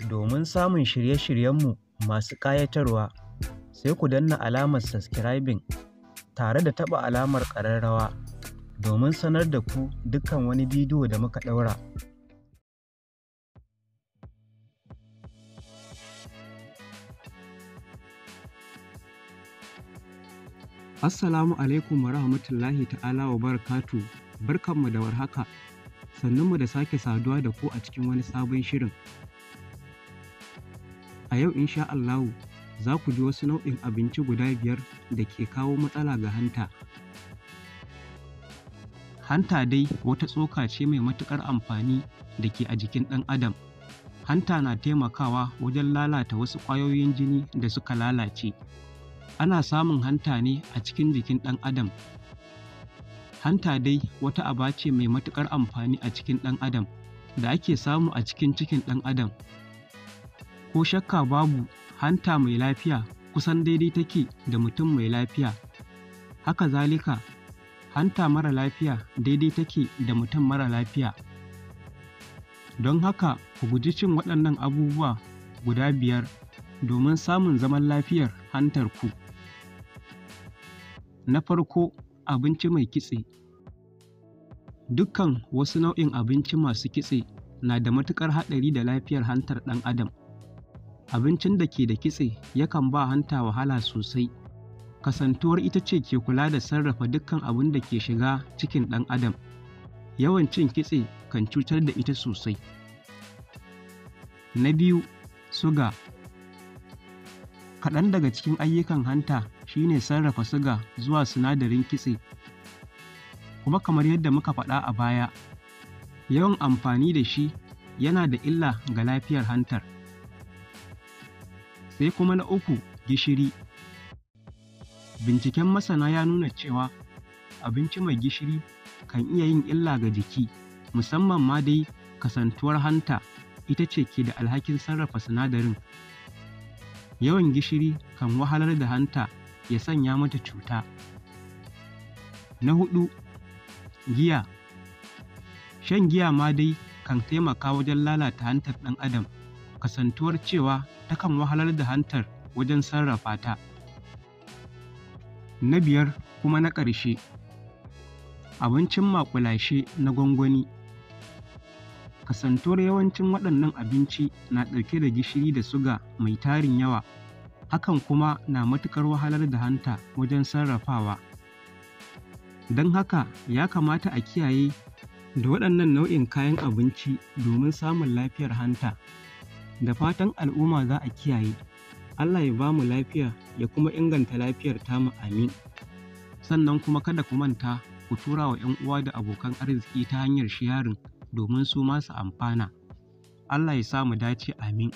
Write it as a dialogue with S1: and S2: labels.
S1: Domin samun shirye-shiryenmu masu ƙayatarwa, sai ku danna alamar subscribing tare da taɓa alamar ƙararrawa domin sanar da ku dukkan wani bidiyo da muka ɗaura. Assalamu alaikum wa rahmatullahi ta'ala wa barakatuhu. Barkanmu da warhaka. Sannunmu da sake saduwa da ku a cikin wani sabon shirin. A yau insha Allahu za ku ji wasu nau'in abinci guda 5 da ke kawo matsala ga hanta. Hanta dai wata tsoka ce mai matuƙar amfani da ke a jikin ɗan adam. Hanta na taimakawa wajen lalata wasu ƙwayoyin jini da suka lalace. Ana samun hanta ne a cikin jikin ɗan adam. Hanta dai wata aba ce mai matuƙar amfani a cikin ɗan adam da ake samu a cikin cikin ɗan adam. Ko shakka babu, hanta mai lafiya kusan daidai take da mutum mai lafiya. Haka zalika, hanta mara lafiya daidai take da mutum mara lafiya. Don haka ku guji cin waɗannan abubuwa guda 5 domin samun zaman lafiyar hantarku. Na farko, abinci mai kitse. Dukkan wasu nau'in abinci masu kitse na da matuƙar haɗari da lafiyar hantar ɗan adam. Abincin da ke da kitse yakan ba hanta wahala sosai, kasantuwar ita ce ke kula da sarrafa dukkan abin da ke shiga cikin ɗan adam. Yawan cin kitse kan cutar da ita sosai. Na biyu, suga. Kaɗan daga cikin ayyukan hanta shine sarrafa suga zuwa sinadarin kitse. Kuma kamar yadda muka faɗa a baya, yawan amfani da shi yana da illa ga lafiyar hantar. Sai kuma na uku, gishiri. Binciken masana ya nuna cewa abinci mai gishiri kan iya yin illa ga jiki, musamman ma dai kasantuwar hanta ita ce ke da alhakin sarrafa sinadarin. Yawan gishiri kan wahalar da hanta ya sanya mata cuta. Na huɗu, giya. Shan giya ma dai kan taimaka wajen lalata hantar ɗan adam, kasantuwar cewa takan wahalar da hantar wajen sarrafa ta. Na biyar kuma na ƙarshe, abincin maƙulashe na gwangwani. Kasantuwar yawancin waɗannan abinci na ɗauke da gishiri da suga mai tarin yawa, hakan kuma na matuƙar wahalar da hanta wajen sarrafawa. Don haka ya kamata a kiyaye da waɗannan nau'in kayan abinci domin samun lafiyar hanta. Da fatan al'umma za a kiyaye. Allah ya ba mu lafiya ya kuma inganta lafiyar tamu, amin. Sannan kuma kada ku manta ku tura wa 'yan uwa da abokan arziki ta hanyar sharing domin su ma su amfana. Allah ya sa mu dace, amin.